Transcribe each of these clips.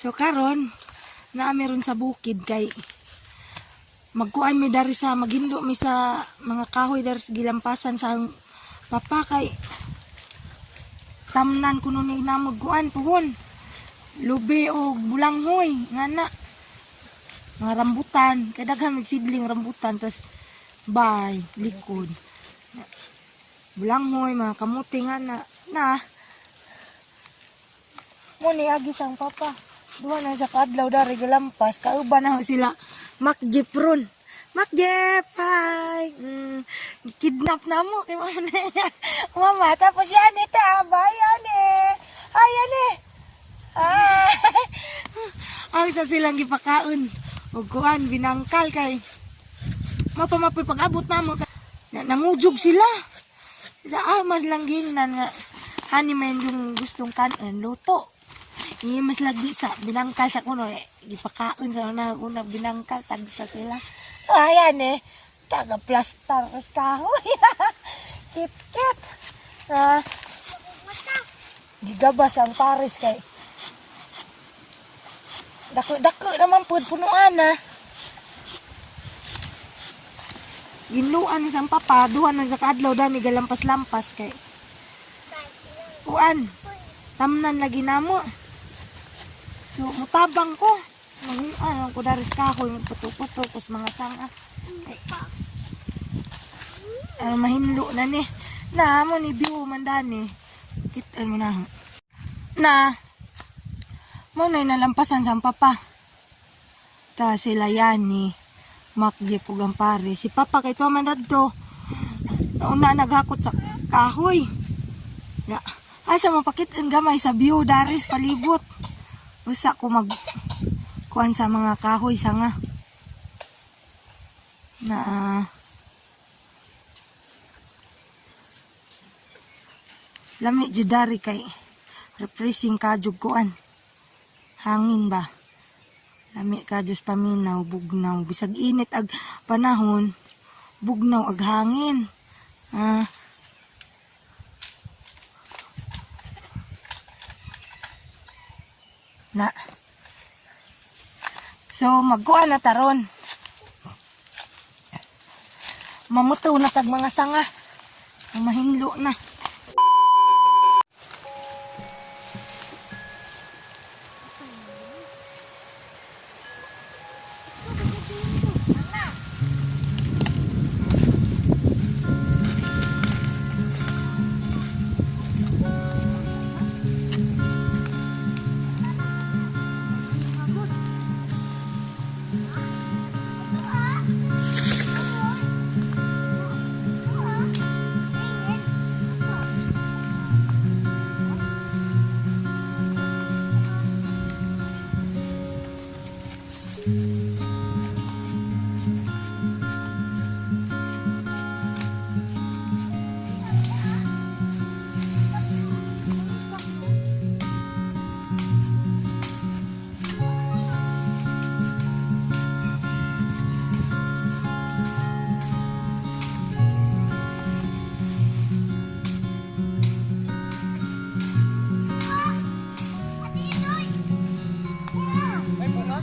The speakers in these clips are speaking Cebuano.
So karon naa meron sa bukid kay magkuan mi dari sa maghindo mi sa mga kahoy dari sa gilampasan sa papa kay tamnan kuno ni namog kuan puhon lubi o bulanghoy nga na mga rambutan kay daghan mig sidling rambutan, tas bay likod bulanghoy, mga kamuti nga na na mo ni agi sang papa. Duha na sa kaadlaw dari galampas, kauban na ho sila Mac Jeff ron. Mac Jeff, hi. Kidnap na mo kay mama na yan. Mama, tapos yan ito, ah, bye, yan eh. Hi, yan eh. Hi. Ang sa silang gipakaon. Ug kuan binangkal kay mapamapoy pag-abot na mo. Nangujog sila. Ah, mas lang gingnan nga. Hani man yung gustong kanon, luto. Iya mas lagi sa binangkal sa kuno eh. Gipakaon sa una una binangkal tagsa sila. Ah, ayan eh. Taga plastar kas kahoy. Kit kit. Ah, gigabas ang pares kay. Dako dako naman pud punuan na. Ginluan ni sang papa, duha na sa kaadlaw dani galampas-lampas kay. Kuan. Tamnan lagi namo. So, mutabang ko. Mag, ano, ko daris kahoy, magputo-puto, kus mga sanga. Ay, ano, mahinlo na ni. Na, mo ni view man dani. Kitaan mo na. Na, mo na nalampasan sa papa. Ta sila yani. Makje pug ang pare. Si papa kay tuwa man dadto. Una naghakot sa kahoy. Ya. Ay sa mapakit-on gamay sa view daris palibot. Usa ko mag kuan sa mga kahoy sanga. Na lami jud dari kay refreshing ka jud kuan. Hangin ba? Lami ka jud paminaw, bugnaw. Bisag init ag panahon, bugnaw ag hangin. Ah. Na. So magkuan na taron. Mamuto na tag mga sanga. Mahinlo na. May bunga?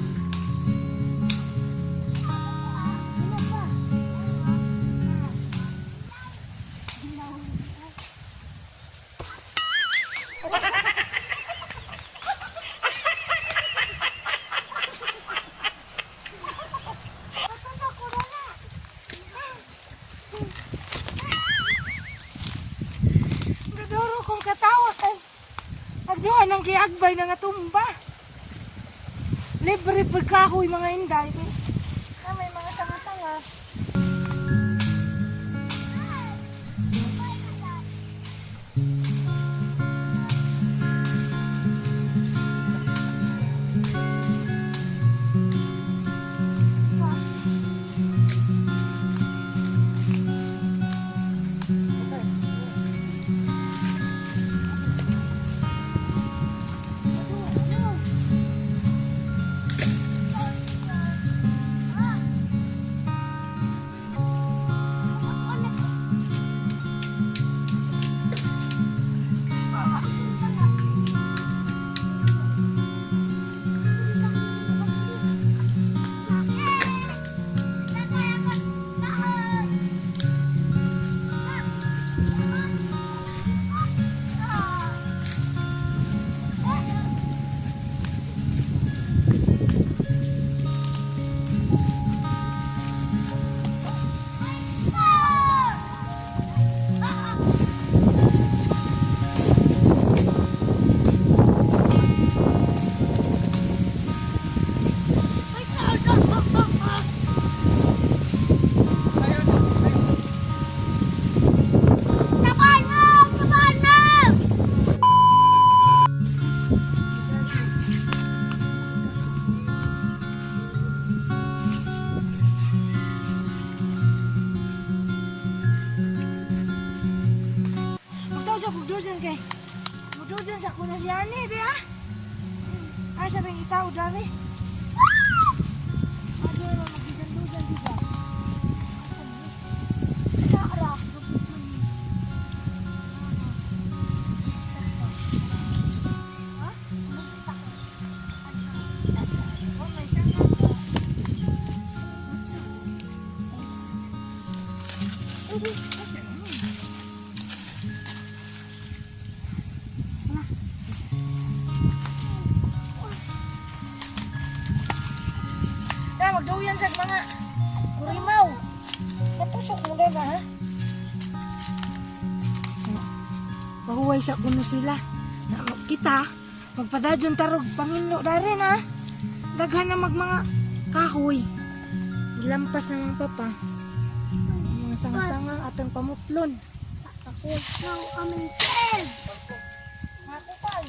Gadoro kong katawa kay agduha ng giagbay na nga tumba. Libre pagkahoy mga inday. Kay na may mga sanga-sanga. Duyan sa kuno siya ni, di ah. Asa rin itaw dari? Ado na magidan-duyan di ba? Sara. Ha? Oh, may sanga. Unsa? Uy, unsa na? Na, magduyan sa mga kurimaw. Natusok mo na ha? Pahuway sa kuno sila. Na, kita, magpadadyon tarog panginlo dari na. Daghan na mag mga kahoy. Gilampas na mga papa. Ang mga sanga-sanga atong pamuplon. Ako. Now, I'm in bed. Mga kupal.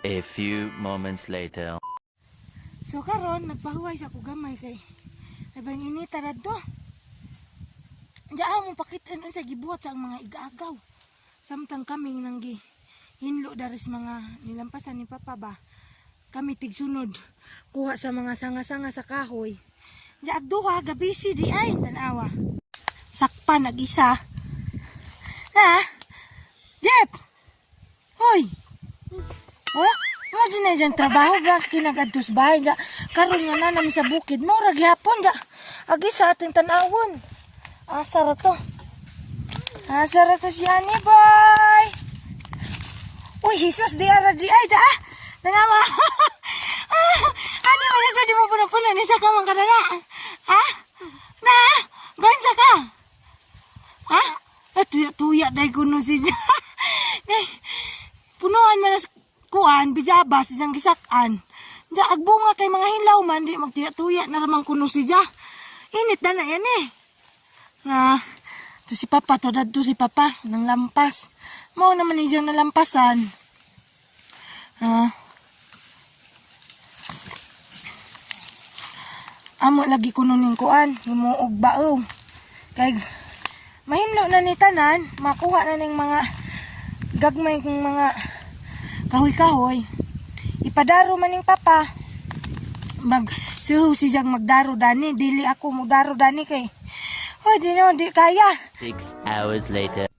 A few moments later. So karon nagpahuway sa ko gamay kay ay bang inita ra do. Diyan mo pakitan unsa gibuhat sa ang mga igaagaw. Samtang kaming nanggi hinlo daris mga nilampasan ni Papa ba. Kami tigsunod kuha sa mga sanga-sanga sa kahoy. Diya duha gabisi di ay tanawa. Sakpan ag isa. Na? Jep. Hoy. Oh, imagine na dyan trabaho ba kinagadtos bahay dya. Karon nga na nami sa bukid mo ra gyapon dya. Agi sa ating tan-awon. Asa ra to? Asa ra to siya ni boy? Uy, Jesus di ara di ay da. Tanawa. Ah, ani man sa di mo puno-puno ni sa kamang kadala. Ha? Na? Gansa ka? Ha? Ah, tuya-tuya dahil kuno si Nay, punuan man as kuan, bijabas, isang gisakan. Diya, agbunga kay mga hilaw man, di magtuya-tuya na ramang kuno si Ja. Init na na yan eh. Nga, to si Papa, to dadto si Papa, nang lampas. Mao naman ni siyang nalampasan. Ah. Amo lagi kuno ning kuan, himuog bao. Kay mahimlo na ni tanan, makuha na ning mga gagmay kong mga kahoy-kahoy. Ipadaro man ning Papa. Mag suho si Jang magdaro dani, dili ako mudaro dani kay. Hoy, di no, di kaya. 6 hours later.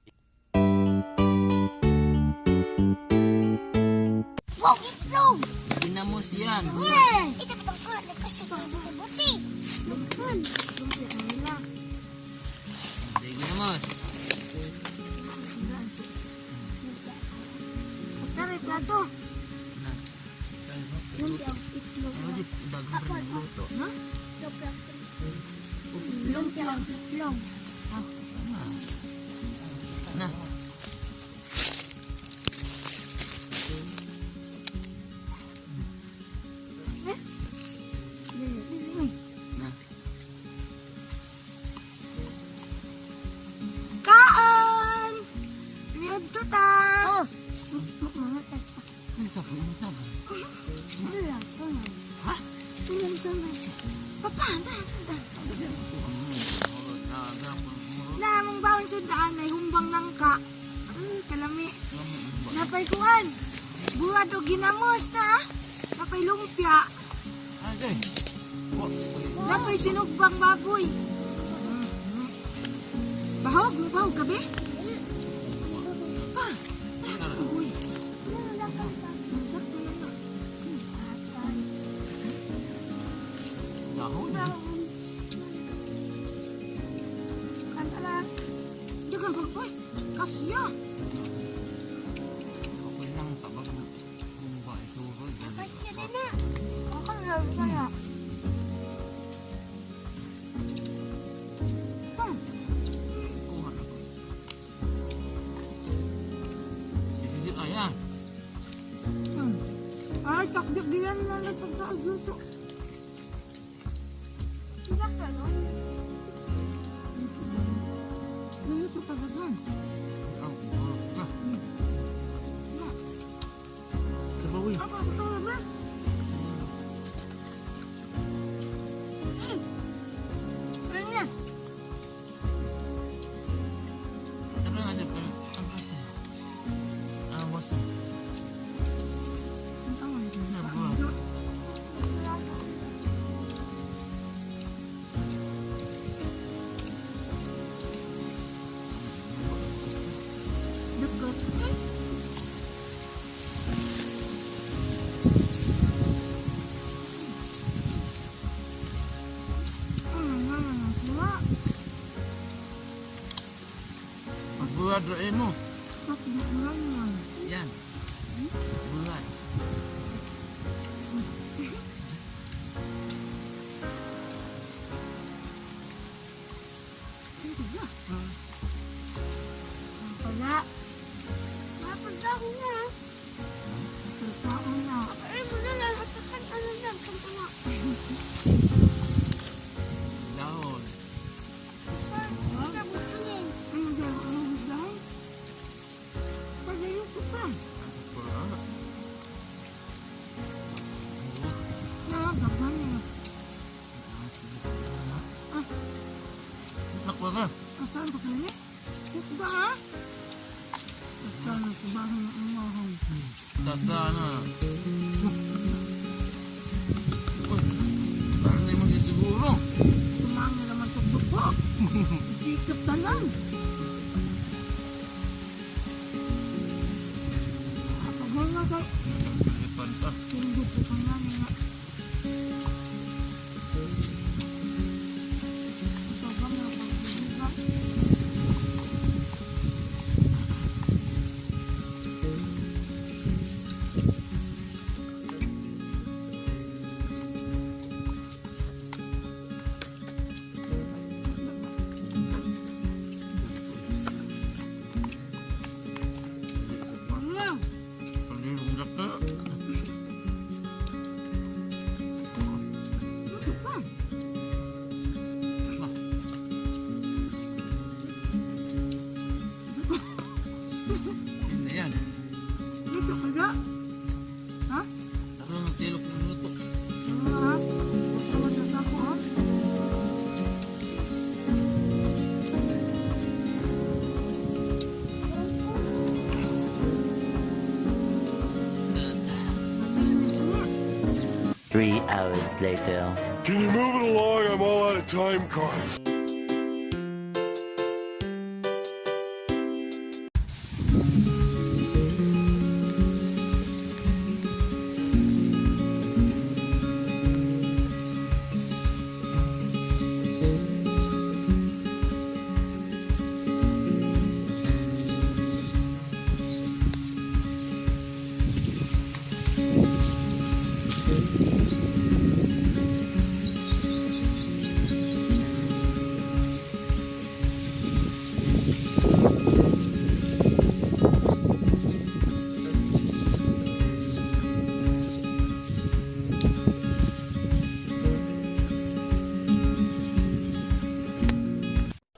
Wow, itlog! Ginamos yan. Yeah! Ito pa ko, nagkasi ko. Buti! Lupon! Hindi ginamos. Tara, plato. Lumpia ang itlog. Ano di bagong pa nagluto. Lumpia ang itlog. Na. Na. Kaon! Niod to ta. Oh! Mamatay pa. Ano to? Ano to? Ano lang? Ano? Ha? Ano lang? Papa, da, da. Na, mong bawon sundaan ay humbang nangka. Ay, kalami. Napay kuan. Buhat og ginamos na. Napay lumpia. Ay, Napay sinugbang baboy. Bahog, mo bahog gabi? Pa, uy. Sakto na na. Dahon. Kantala. Dagan pag, uy, kasya. Okay lang kabag kung ba isurod. Kanya din na. Ako na lang kaya. Kuha na ko. Hindi ayan. Ay, takdik diyan lang nagpagkaagluto. Sila ka no? Luluto pa dagan. Ang kuha. Na. Sabawi. Ako, gusto mo ba? Ano na? Sabi nga pa. Ang kasi. Awas. Ang tama nito. Na buhat. Duggot. Nga. Pagbuhat rin mo. Takdik lang yan. Yan. Buhat. Wala. Mapagdako na. Pagkaon na. Ay, mo na lang. At ano lang. Kantala. Dahon. Ano Ano daw? Ano daw? Pagayo ko pa. Wala. Nakagaban niya. Nakwa ka. Asan pa kayo? Hukba ha? Asan ko ba ang umahon? Tata na. Uy, parang na yung siguro. Tumanga naman sa buko. Sikap tanan. Kapag nga kay Palipan pa. tindog ko nga nga. Sobrang nakapagbibigan. Palirong daka. Hours later. Can you move it along? I'm all out of time cards.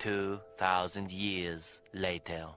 2,000 years later.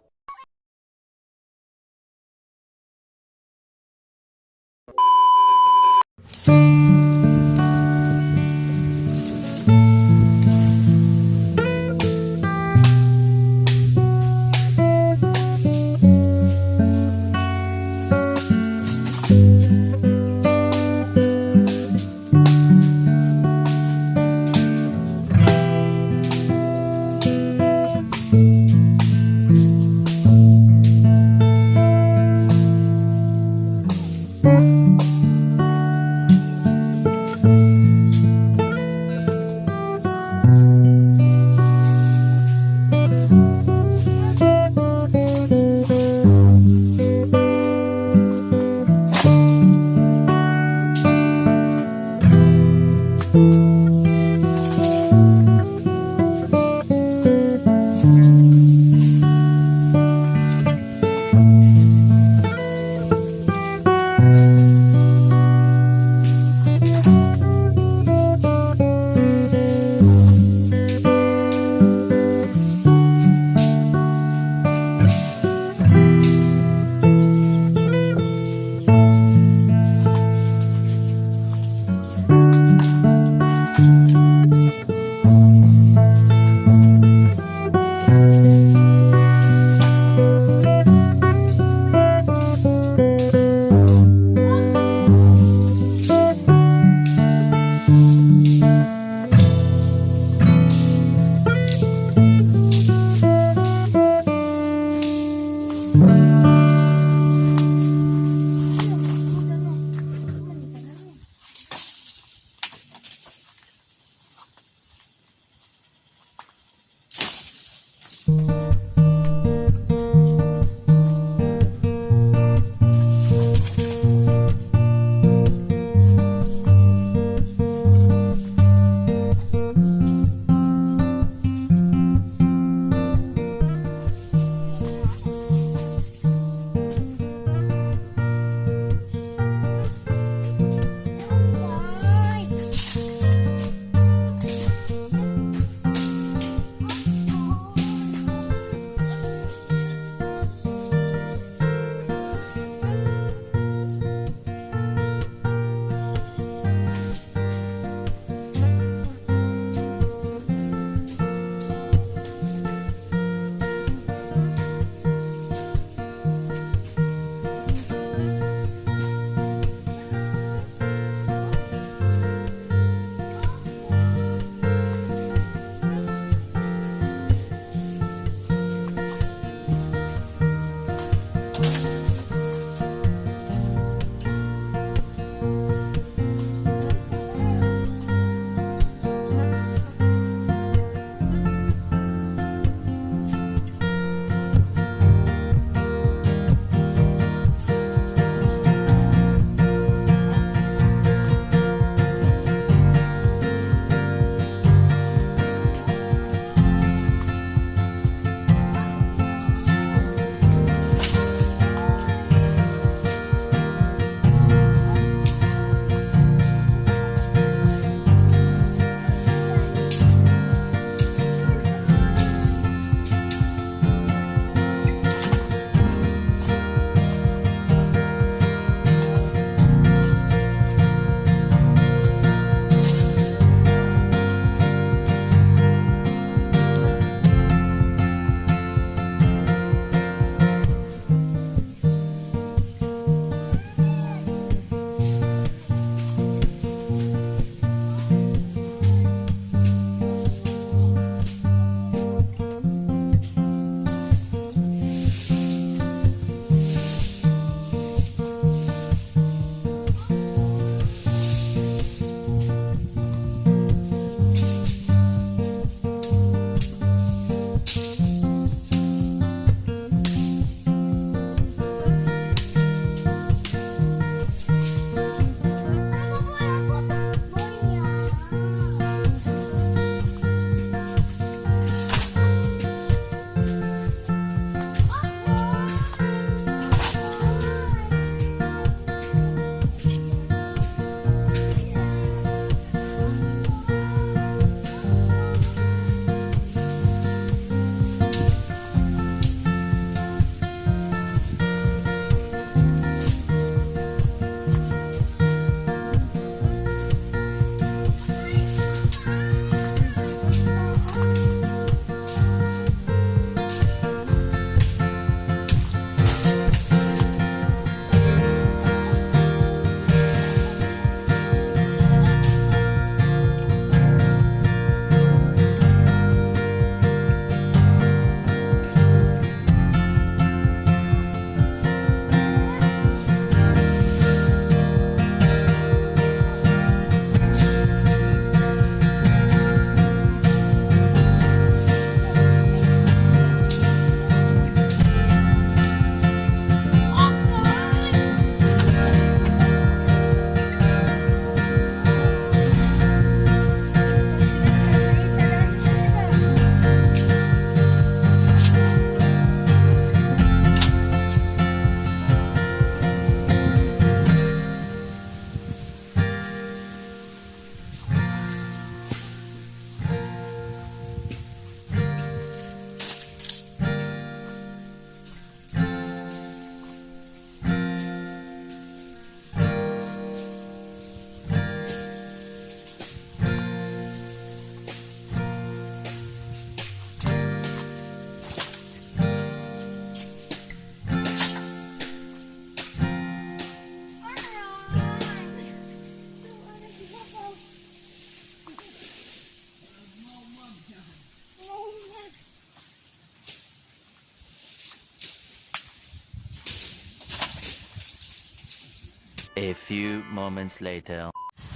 A few moments later.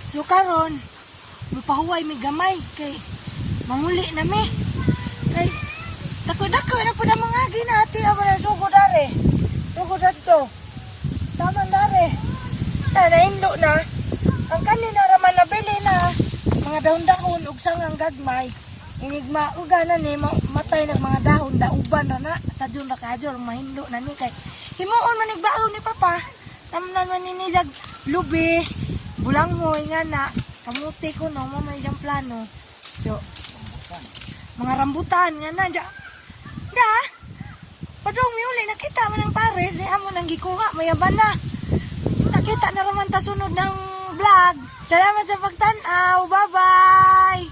So karon, mupahuway mi gamay kay manguli na mi. Kay dako-dako na pud ang mga ginati amo na sugod are. Sugod adto. Tama dare. Na naindlo na. Ang kanina raman nabili na mga dahon-dahon ug sangang gagmay. Inigma uga na ni matay ng mga dahon dauban na na sa dun ra kadyo mahinlo na ni kay himuon man igbaon ni papa. Tamnan man ni jag lubi, bulanghoy nga na kamuti ko no mo may siyang plano. So, mga rambutan nga na ja. Da. Padong mi uli nakita man ang pares di amo nang gikuha mayaban na. Nakita na raman ta sunod ng vlog. Salamat sa pagtan-aw. Bye-bye.